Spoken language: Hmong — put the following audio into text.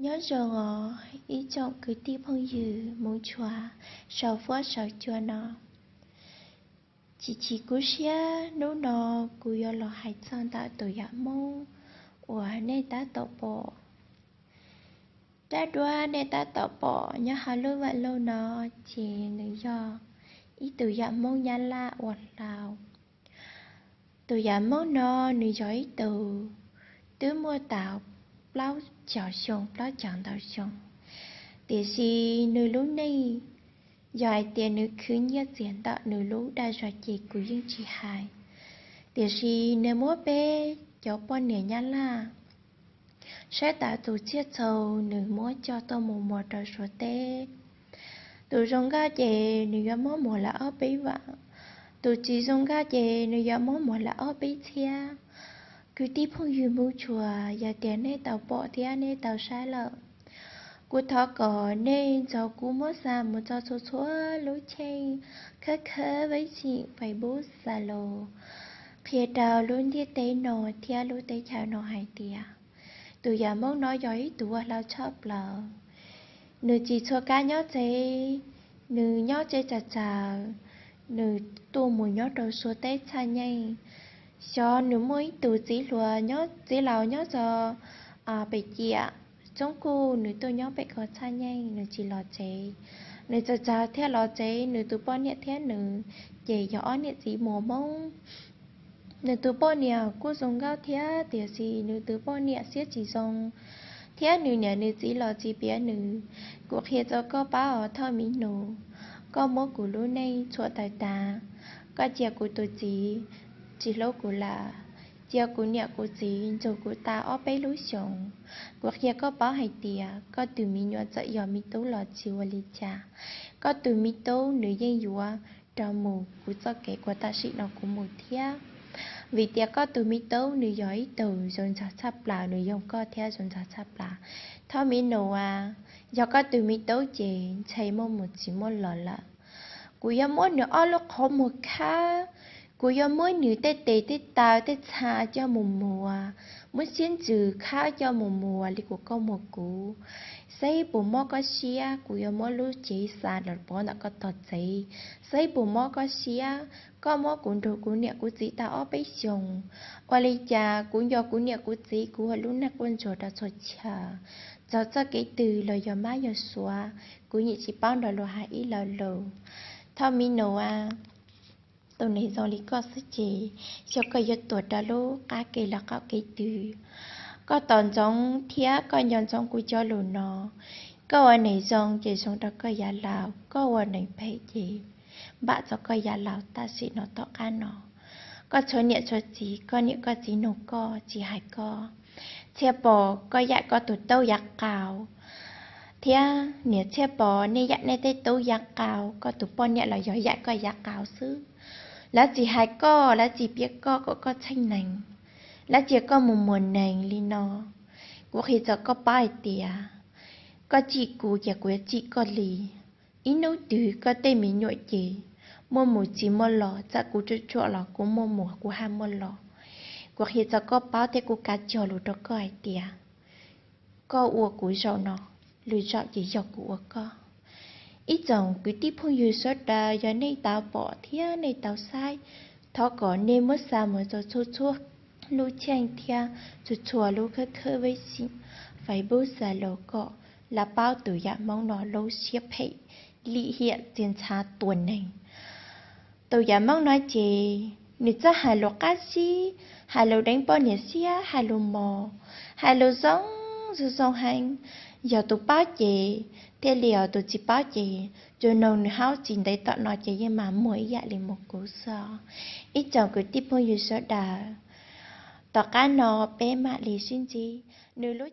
Nyob zoo os ib tsoom kwv tij phooj ywg mus tshua saum fuab saum cua no. Chim chim kub siab hnub no kuv yuav los hais txog ntawm tus yam Hmoob uas nej tab tom pom. Dab duab nej tab tom pom nyob hauv lub vaj loog no ces nws yog ib tug yam Hmoob Nyab Laj ua hlau. Tus yam Hmoob no nws yog ib tug twb muaj tau plaub caug xyoo, plaub caug ntau xyoo, tiam sis nws lub neej yog hais tias nws khwv nyiaj txiag ntawm nws lub dag zog ces kuv yeej tsis hais. Tiam sis nws muab peb cov poj niam Nyab Laj saib tas tus txiaj txhu nws muab coj tuaj mus muag rau Suav teb. Tus zoo nkauj ces nws yuav muab muag lawm ob peb vam, tus tsis zoo nkauj ces nws yuav muab muag lawm ob peb txhiab. Kwv tij phooj ywg mus tshua, yog tias nej tau pom thiab nej tau saib lawm, kuv thov kom nej nrog kuv muab xa mus txog txhua txhua lub cheej, khawb khawb veb sim Facebook xa los qhia rau lub ntiaj teb no thiab lub teb chaws no hais tias tus yam Hmoob no yog ib tug ua hlau tshaj plaws. Nws tsis txhua kab nyob tsev, nws nyob tsev tsam tsawg, nws tuaj mus nyob rau Suav teb txhaj nyeej. Xyov nws muaj ib tug txiv hluas nyob, txiv laus nyob txog pem ciam txoob kuj nws tuaj nyob pem ko txhaj nyeej, nws tsis los tsev. Nws tsam tsawg thiaj los tsev, nws tus poj niam thiab nws ces yog ob niam txiv muas Hmoob. Nws tus poj niam kuj zoo nkauj thiab tiam sis nws tus poj niam siab tsis zoo, thiab nws niam nws txiv los tsis piav nws. Kuv qhia rau koj paub os Thoj Miv Nus, koj muab kuv lub neej txhuam tawm tas, koj cia kuv tus txiv tsis hlub kuv lawm, cia kuv niam kuv txiv nrug kuv tau ob peb lub xyoos. Kuv qhia koj paub hais tias koj tus me nyuam txawm yog me tub los tsis ua li cas, koj tus me tub nws yeej yuav rov mus kuv txoj kev uas tam sim no kuv mus thiab. Vim tias koj tus me tub nws yog ib tug zoo nraug tshaj plaws, nws yoog koj thiab zoo nraug tshaj plaws. Thoj Miv Nus as, yog koj tus me tub ces ntshe muaj mus tsis muaj los lawm. Kuv yuav muab nws ob lub qhov muag khawb, kuv yuav muab nws tej tes tej taw tej txha coj mus muag, muab siab ntsws khawb coj mus muag li kuv, koj muag kuv. Saib puas mob koj siab, kuv yuav muab lub cev xa los pov ntawm koj tog tsev. Saib puas mob koj siab, koj muab kuv nrug kuv niam kuv txiv tau ob peb xyoos. Ua li cas kuv nco kuv niam kuv txiv, kuv ua lub neej quaj ntsuag rau txhua chaw, txog txoj kev twg los yog mab yog suav, kuv yeej tsis paub nrog luag hais ib lo lus. Thoj Miv Nus as, tus neeg zoo li koj xwb ces xyov koj yuav tuag rau lub qab kev los qaum kev twg. Koj tos ntsoov thiab koj nco ntsoov kuv cov lus no. Koj ua neeg zoo ces zoo rau koj yav laus, koj ua neeg phem ces npam rau koj yav laus tam sim no tom qab no. Koj tshuav niam tshuav txiv, koj niam koj txiv nug koj tsis hais koj. Txhiaj Pov, koj yaim koj tus tub yav qaus, thiab niam Txhiaj Pov, nej yaim nej tej tub yav qaus, koj tus poj niam los yog yaim koj yav qaus xwb. Lawv tsis hais koj, lawv tsis piav koj kom koj txheej neeg, lawv cia koj mus muag neeg li no. Kuv qhia rau koj paub hais tias koj tsim kuv ces kuv yuav tsim koj li. Ib hnub twg koj tej me nyuam ces muaj mus tsis muaj los, txawm kuv tsuam tsuam los kuv muaj mus kuv haj muaj los. Kuv qhia rau koj paub thiab kuv kav cog lus rau koj hais tias koj ua kuv zaum no, lwm zaum ces yog kuv ua koj. Ib tsoom kwv tij phooj ywg sawv daws, yog nej tau pom thiab nej tau saib, thov kom nej muab xa mus rau txhua txhua lub cheej thiab txhua txhua lub khawb khawb veb sim Facebook xa los kom lawv paub tus yam Hmoob no lub siab phem lim hiam txiag ntshav tua neeg. Tus yam Hmoob no ces nws txawj hais lus qab zib, hais lus deev poj niam siab, hais lus mos, hais lus zoo zoo zoo heev. Yog tus paub ces thiaj li, yog tus tsis paub ces tsuas nug nws hauv tsis ntev tom no ces yeej mam muag ib yam li muag kuv xwb. Ib tsoom kwv tij phooj ywg sawv daws, tom qab no peb mam li sib ntsib. Nws lub